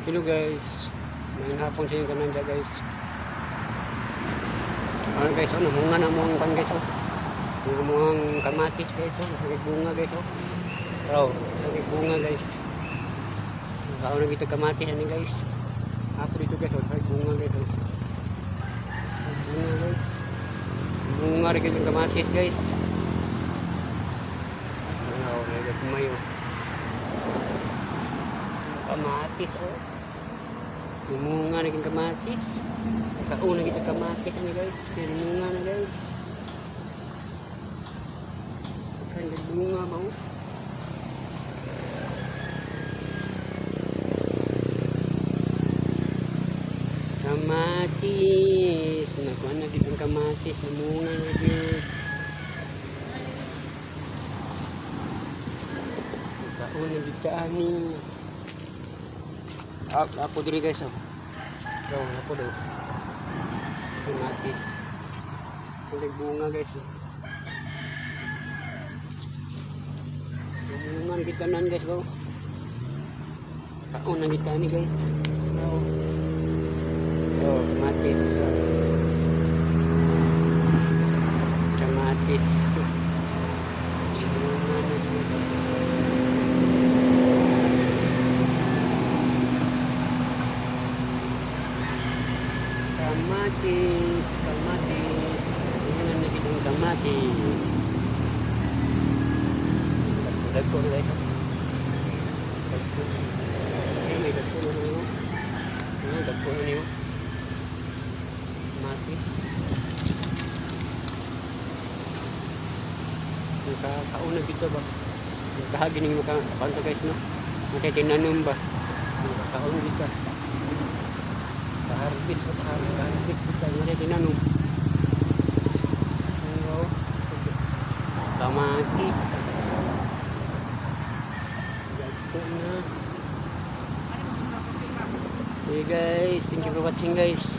Hello guys. Maayong hapon sa inyong tanan dyan, guys. Ano guys, oh, namunga na mo ang kan guys, oh. Ang among kamatis guys, oh, naging bunga guys, oh. Raw, naging bunga guys. Nakaon na dito kamatis ani guys. Ako dito guys, oh, naging bunga guys, oh. Naging bunga guys. Bunga rin yung kamatis guys. Ano, naging oh. Kamatis, oh. Bumunga naging kamatis. Nakauna kita kamatis ani guys. Kaya bunga na guys. Kaya bunga ba oh? Kamatis. Nakuha na dito ang kamatis. Namunga na dito. Nakauna dito ani. Ako diri guys oh. Daw, ako daw. Kamatis. Ang bunga guys. Oh. Bunga na kita nan guys oh. Kaon na kita ni guys. Oh. Oh, kamatis. Kamatis. Bunga na dito. Kamatis, kamatis. Bunga na dito ang kamatis. Dagko na guys. Oh. Dagko. Eh, may dagko na niyo. Ano, dagko na niyo. Kamatis. Nakakauna dito ba? Nakahagi ning maka kanta guys no. Matay tinanom ba? Nakakaon dito. Kaharvest ba? Kaharvest dito. Matay tinanom. Oo. Kamatis. Dagko na. Hey guys, thank you for watching guys.